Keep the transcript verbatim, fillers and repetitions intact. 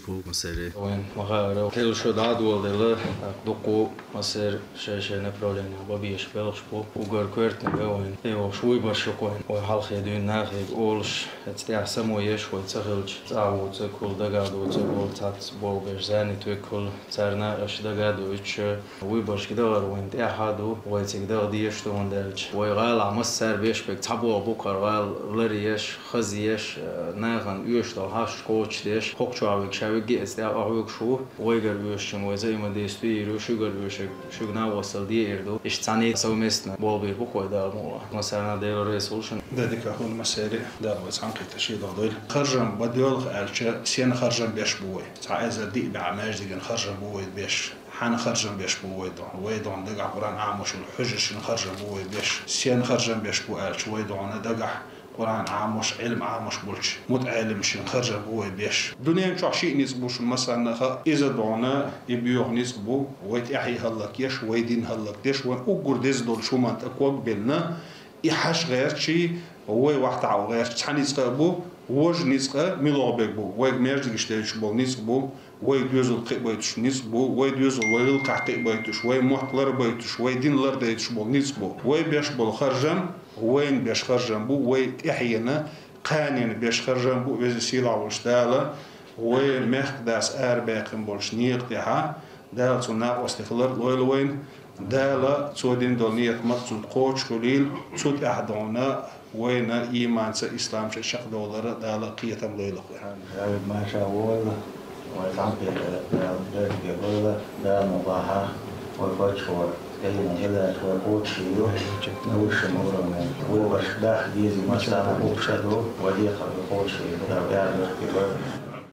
Пулк массерий. Вайн ма-хаара, кхел шо дӀадоладелла, тӀаккха дуккха массерий шай-шай направлени бан безаш белхаш бу. Уггар коьртаниг вайн, э, вовш вуй барш ю-кх вайн. Вай хьалххе дуьйна нахе олуш, эцца тӀехь само еш вай ца хилча, цӀа а вуьйцург хуьлу, дагадоцург хуьлу, цхьацца болх беш занят верг хуьлу, царна аша дагадойтуш, вуй баршка дахар вайн тӀехь а ду, вай цига даха дезаш ду, хӀунда аьлча вай гӀалахь массара беш берг цхьа болх бу-кх хӀара гӀала ларъеш, хазъеш, э, нахана оьшуш долу хьашт кхочушдеш, хӀокху чохь верг ша верг а эцца тӀехь охьавуьгуш ву, вайгара оьшучунна вай взаимодействие йийр ю, шуьгара оьшург шуьга накъосталла дийр ду. Иштта цхьаьна совместно болх бийр бу-кх вай, Дала мукъалахь. Массарна а Дела реза хуьлда шуна. Де дика хуьлда массерий а, Дала вай цхьаьна кхеташ шен догӀу дойла. Харжам бан доьлху аьлча, сенна харжам беш бу вай? Цхьа эзар диъ бӀе маьждигна харжам бу вай беш. Хьанна харжам беш бу вай дохьуна? Вай дохьуна дагахь Къуръан Ӏамош йолу хьуьжаршна харжам бу вай беш. Сенна харжам беш бу аьлча, вай дохьуна дагахь Къуръан Ӏамош, Ӏилм Ӏамош болчу мутаӀеллимашна харжам бу вай беш. Дуьнен чохь шиъ ницкъ бу шуна массарна а хаьа, иза дохьуна и боьха ницкъ бу, вай тӀаьхье хӀаллакъеш, вай дин хӀаллакдеш, вайн уггар деза долчу хӀуманна тӀе ког беллина, и хьаш гӀерташ, вай вахтахь гӀерташ цхьа ницкъ а бу, важа ницкъ а муьлха берг бу, вайга маьждигаш девзаш болу ницкъ бу, вай доьзал кхиабайтуш ницкъ бу, вай доьзал вай гӀиллакхехь кхиабайтуш, вай мотт ларбайтуш, вай дин лардайтуш болу ницкъ бу. Вай беш болу харжам, вайна беш харжам бу, вай тӀаьхьенна, кханенна беш харжам бу, Веза-Сийлахь волчу Дала вай мехкадас арабаьккхина болчу некъа тӀехь, Дала цунна накъостий хилар лойла вайна. Дала цо дина долу некъа маттаца кхочуш хуьлийла, цу тӀехь дохьуна вайна ийманца, исламца чекхдовлар Дала кхетам лойла вайна. Маша волла, вай цхьаьнакхетар Дала беркате лойла, Дала мукъалахь, вай паччахьо тӀаьхьенна хиларца вай кхочушйийла, на высшем уровне. Вай ваша даха дезий массарна а кхочушдо, вай декхар кхочушйийла, Дала беркате лойла.